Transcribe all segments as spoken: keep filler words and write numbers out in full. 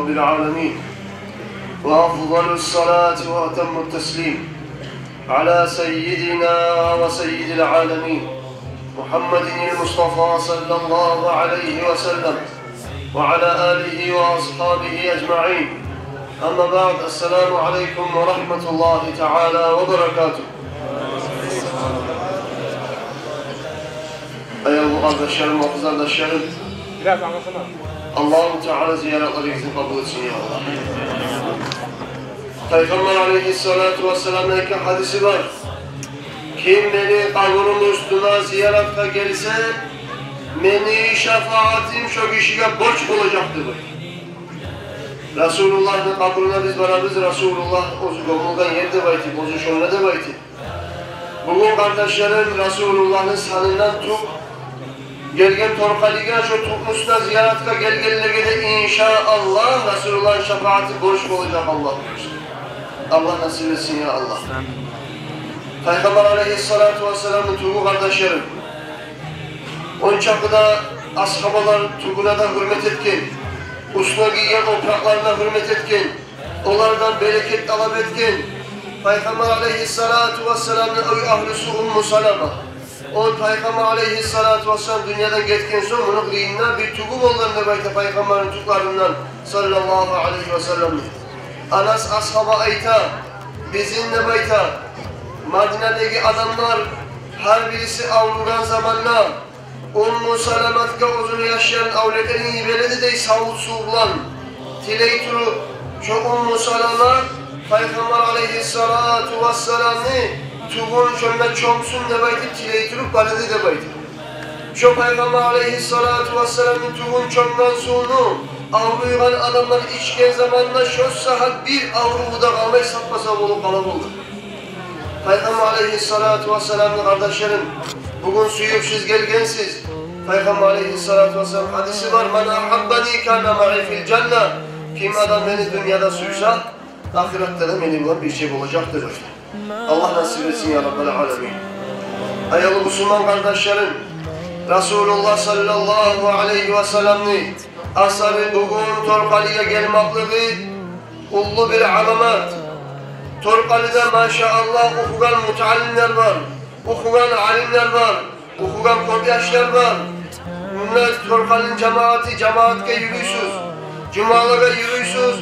العالمين، وأفضل الصلاة وأتم التسليم على سيدنا وسيد العالمين محمد المصطفى صلى الله عليه وسلم وعلى آله وأصحابه أجمعين. أما بعد، السلام عليكم ورحمة الله تعالى وبركاته. Аявлу къардашларым, къызардашларым, Аллагьу Таала зияратларыгъызны къабул этсин, я Аллагь. Пайхаммар алейгьиссалату вассаламны айтгъан гьадиси бар: «Ким мени къабурум уьстюне зияратгъа гелсе, мени шафагьатым шо гишиге борч болажакъ», — деп айта. Расулуллагьны къабуруна биз барабыз, Расулуллагь оьзю гёмюлген ер деп айтып, оьзю шонда деп айтып. Бугюн, къардашларым, Расулуллагьны санындан тюк гелген Торкъалиге, шо тюкню уьстюне зияратгъа гелгенлеге де, иншааллагь, Расулуллагьны шафагьаты борч болажакъ, Аллагь буюрса. Аллагь насип этсин, я Аллагь. Пайхаммар алейгьиссалату вассаламны тюгю, къардашларым, ончакъы да асгьабалар тюгюне де гьюрмет этген, уьстюне гийген опуракъларына гьюрмет этген, олардан берекет талап этген. Пайхаммар алейгьиссалату вассаламны уьй агьлюсю Умму Салама. О Пайхаммар алейгьиссалату вассалам дюньядан гетген сонг, муну къырыйында бир тюгю болгъан деп айта Пайхаммарны тюклеринде, саллаллагьу алейгьи ва саллам. Анас асгьаба айта, бизин, деп айта, Мадинадагъы адамлар гьар бириси авругъан заманда Умму Саламатгъа оьзюню яшларын, авлетлерин йибере эди дей савут сув булан. Тилей туруп, шо Умму Салама Пайхаммар алейгьиссалату вассаламны тюгюн шонда чомсун деп айтып, тилей туруп бара эди деп айта. Шо Пайхаммар алейгьиссалату вассаламны тюгюн чомгъан сувну авруйгъан адамлар ичген заманда шо сагьат бир авруву да къалмай, саппа-сав болуп къала болгъан. Пайхаммар алейгьиссалату вассаламны, къардашларым, бугюн сююп сиз гелгенсиз. Пайхаммар алейгьиссалату вассалам гьадиси бар: «Ман агьаббани кана маи фил жанна». Ким адам мени дюньяда сюйсе, ахыратда да мени булан бирче болажакъ деп айта. Аллагь насип этсин, я Раббал аламин. Аявлу бусурман къардашларым, Расулуллагь саллаллагьу алейгьи ва салламны асгьабы бугюн Торкъалиге гелмеклиги уллу бир аламат. Торкъалиде, машааллагь, охугъан мутааллимлер бар, охугъан алимлер бар, охугъан кёп яшлар бар. Мунда Торкъалини жамааты, жамаатгъа юрюйсюз, жумалагъа юрюйсюз.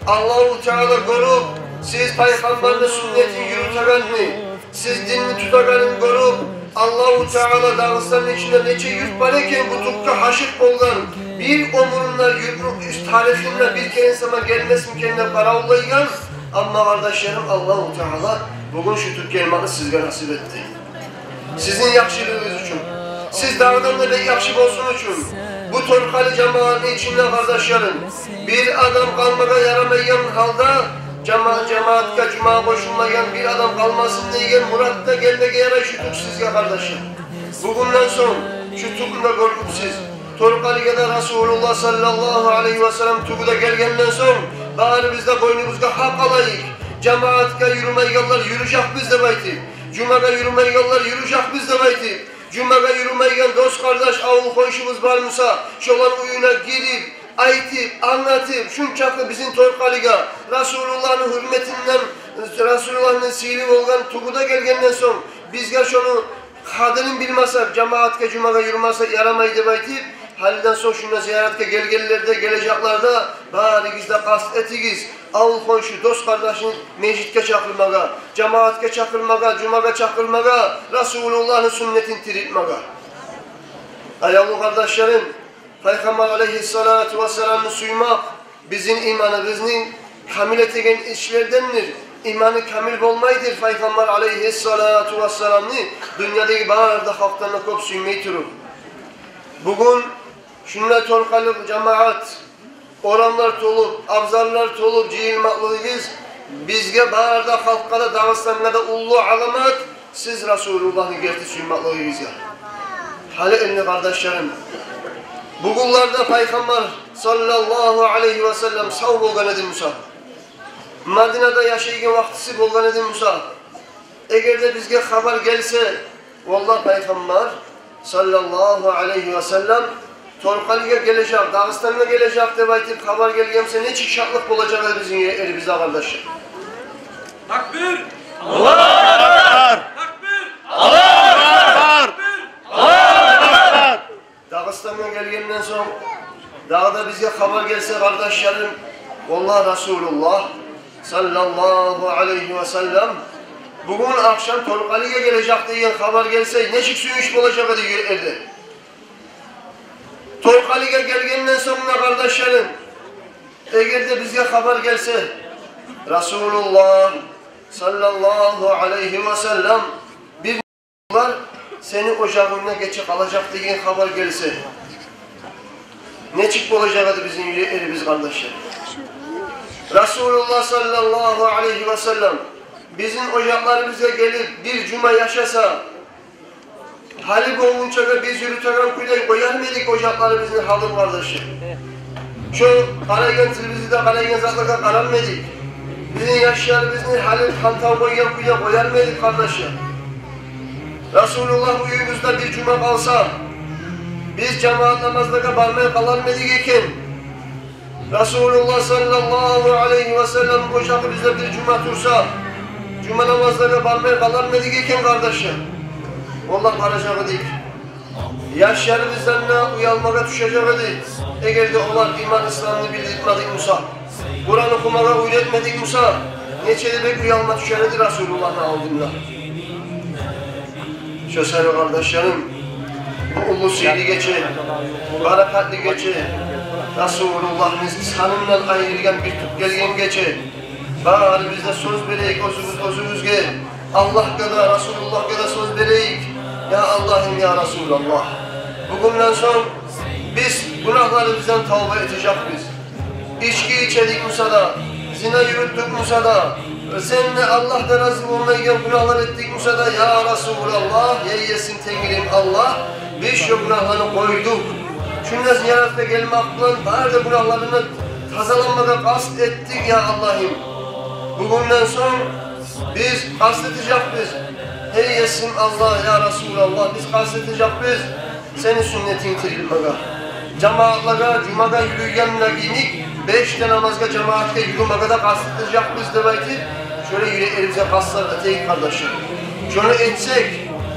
Аллагьу Таала гёрюп, сиз Пайхаммарны суннатын юрютегенни, сиз динни тутагъанны гёрюп, Аллагьу Таала Дагъыстанны ичинде нече юрт бар экен бу тюкге гьашыкъ болгъан, бир оьмюрюнде юртну уьст тарихинде бир керен сама гелмесмикен деп къаравуллайгъан. Амма, къардашларым, Аллагьу Таала бугюн шу тюкге гелмекни сизге насип этди. Сизин яхшылыгъыгъыз учун, сиз дагъыдан да бек яхшы болсун учун, бу Торкъали жамаатны ичинде, къардашларым, бир адам къалмагъа ярамайгъан гьалда, жама-, жамаатгъа, жумагъа къошулмайгъан бир адам къалмасын деген муратда гелмеге ярай шу тюк сизге, къардашлар. Бугюнден сонг шу тюкню де гёрюп сиз, Торкъалиге де Расулуллагь саллаллагьу алейгьи ва саллам тюгю де гелгенден сонг, барыбыз да бойнубузгъа гьакъ алайыкъ. Жамаатгъа юрюмейгенлер юрюжекбиз деп айтып, жумагъа юрюмейгенлер юрюжекбиз деп айтып, жумагъа юрюмейген дос-къардаш, авул-хоншубуз бар буса, шоланы уьюне гирип, айтып, англатып, шунчакъы бизин Торкъалиге Расулуллагьны гьюрметинден, Расулуллагьны сыйлы болгъан тюгю де гелгенден сонг, бизге шону къадрин билмесек, жамаатгъа, жумагъа юрюмесек ярамай деп айтып, гьалиден сонг шунда зияратгъа гелгенлер де, гележеклер де, барыгъыз да къаст этигиз авул-хоншу, дос-къардашны межитге чакъырмагъа, жамаатгъа чакъырмагъа, жумагъа чакъырмагъа, Расулуллагьны суннатын тирилтмеге. Аявлу къардашларым, Пайхаммар алейгьиссалату вассаламны сюймек бизин иманыбызны камил этеген ишлердендир. Иманы камил болмайдыр Пайхаммар алейгьиссалату вассаламны дюньядагъы бары да халкъдан да кёп сюймей туруп. Бугюн шундай Торкъали жамаат, орамлар толуп, абзарлар толуп жыйылмакълыгъыгъыз бизге, бары да халкъгъа да, Дагъыстангъа да уллу аламат, сиз Расулуллагьны герти сюймакълыгъыгъызгъа. Гьали энни, къардашларым, бугюнлерде Пайхаммар саллаллагьу алейгьи ва саллам сав болгъан эди буса, Мадинада яшайгъан вакътиси болгъан эди буса, эгер де бизге хабар гелсе, валлагь, Пайхаммар саллаллагьу алейгьи ва саллам Торкъалиге гележек, Дагъыстангъа гележек деп айтып хабар гелген буса, нечик шатлыкъ болажакъ эди бизин юреклерибизде, къардашлар? Такбир! Аллагьу акбар! Такбир! Аллагьу акбар! Дагъыстангъа гелгенден сонг, дагъы да бизге хабар гелсе, къардашларым, валлагь, Расулуллагь саллаллагьу алайгьи ва саллам бугюн ахшам Торкъалиге гележек деген хабар гелсе, нечик сююнч болажакъ эди юреклерде. Торкъалиге гелгенден сонг да, къардашларым, эгер де бизге хабар гелсе, Расулуллагь саллаллагьу алайгьи ва саллам бир Булар сени ожагъынгда гече къалажакъ деген хабар гелсе, нечик болажакъ эди бизин юреклерибиз, къардашлар? Расулуллагь саллаллагьу алайгьи ва саллам бизин ожакъларыбызгъа гелип бир жума яшаса, гьали болгъунчагъа биз юрютеген кюйде къоярмы эдик ожакъларыбызны гьалын, къардашлар? Шо къарайгъан телевизорда къарайгъан затлагъа къарамы эдик? Бизин яшларыбызны гьалын хантав къойгъан кюйде къоярмы эдик, къардашлар? Расулуллагь уьюбюзде бир жума къалса, биз жамаат намазлагъа бармай къалармы эдик экен? Расулуллагь саллаллагьу алайгьи ва саллам ожагъыбызда бир жума турса, жума намазлагъа бармай къалармы эдик экен, къардашлар? Валлагь, баражакъ эдик. Яшларыбыздан да уялмагъа тюшежек эди, эгер де олар иман-исламны билдиртмедик буса, Къуран охумагъа уьйретмедик буса, нече де бек уялма тюшер эди Расулуллагьны алдында. Шо саялы, къардашларым, бу уллу сыйлы гече, баракатлы гече, Расулуллагьны санындан айрылгъан бир тюп гелген гече, барыбыз да сёз берейик оьзюбюз оьзюбюзге, Аллагьгъа да, Расулуллагьгъа да сёз берейик. Я Аллагьым, я Расулаллагь, бугюнден сонг биз гюнагьларыбыздан тавба этежекбиз. Ички ичедик буса да, зина юрютдюк буса да, сенден, Аллагьдан рази болмайгъан гюнагьлар этдик буса да, я Расулаллагь, я Есим Тенгирим Аллагь, биз шо гюнагьланы къойдукъ. Шунда зияратгъа гелмек булан бары да гюнагьларындан тазаланмагъа къаст этдик, я Аллагьым. Бугюнден сонг биз къаст этежекбиз. Гьей Есим Аллагь, я Расулаллагь, биз къаст этежекбиз сени сюннетинг тирилтмеге. Жамаатлагъа, жумагъа юрюйгенде йимик, беш де намазгъа жамаатгъа юрюмеге де къаст этежекбиз деп айтып, шолай юреклерибизге къастлар этейик, къардашлар. Шону этсек,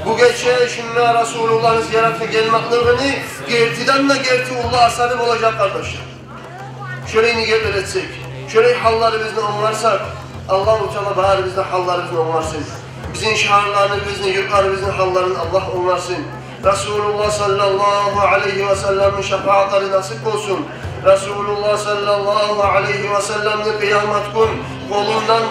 бу гече шунда Расулуллагьны зияратгъа гелмеклигини гертиден де герти уллу асары болажакъ, къардашлар. Шолай ниетлер этсек, шолай гьалларыбызны онгарсакъ, Аллагьу Таала барыбызны гьалларыбызны онгарсын. Бизин шагьарларыбызны, юртларыбызны гьалларын Аллагь онгарсын. Расулуллагь саллаллагьу алайгьи ва салламны шапаатлары насип болсун. Расулуллагь саллаллагьу алайгьи ва салламны къыямат гюн къолундан,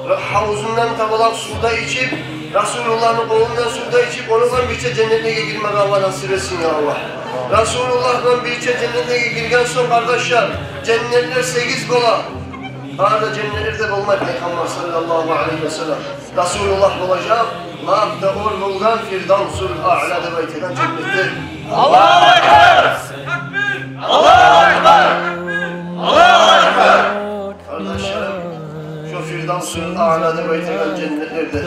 гьавзундан табалакъ сув да ичип, Расулуллагьны къолундан сув да ичип, ону булан бирче женнетлеге гирмеге Аллагь насип этсин, я Аллагь. Расулуллагь булан бирче женнетлеге гирген сонг, къардашлар, женнетлер сегиз бола. Гьали женнетлер де болмай, Пайхаммар саллаллагьу алайгьи ва саллам, Расулуллагь болажакъ, лап да оьр болгъан Фирдавсул Аъла деп айтагъан женнетлер. Аллагьу акбар! Аллагьу акбар! Аллагьу акбар! Къардашларым, шо Фирдавсул Аъла деп айтагъан женнетлерде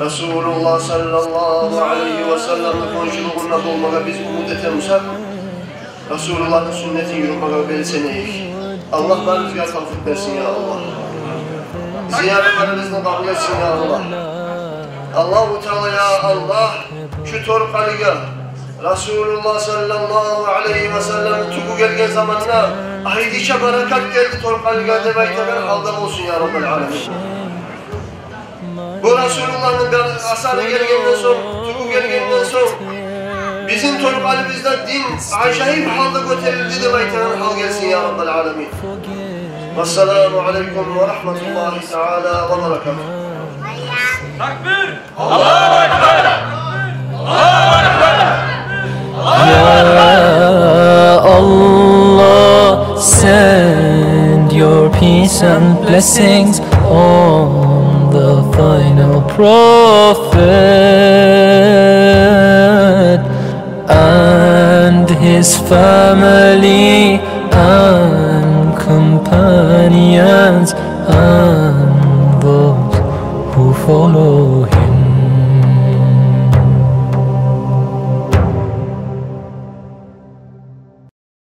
Расулуллагь саллаллагьу алайгьи ва салламны хоншулугъунда болмагъа биз умут этемисек, Расулуллагьны сюннетин юрютмеге белсенейик. Аллагь барыбызгъа тавфикъ берсин, я Аллагь. Зияратларыбызны къабул этсин, я Аллагь. Аллагьу Таала, я Аллагь, шу Торкъалиге Расулуллагь саллаллагьу алайгьи ва салламны тюгю гелген заманда, айрыча баракат гелди Торкъалиге деп айтагъан гьалда болсун, я Раббал аламин. Бу Расулуллагьны бир асары гелгенден сонг, тюгю гелгенден сонг, бизин Торкъалибизде дин ажайып гьалда гётерилди деп айтагъан гьал гелсин, я Раббал аламин. Вассаламу алайкум ва рагьматуллагьи таала ва баракатугь. Такбир! Аллагьу акбар! Аллагьу акбар! Ya Allah, send your peace and blessings on the final prophet and his family and companions and those who follow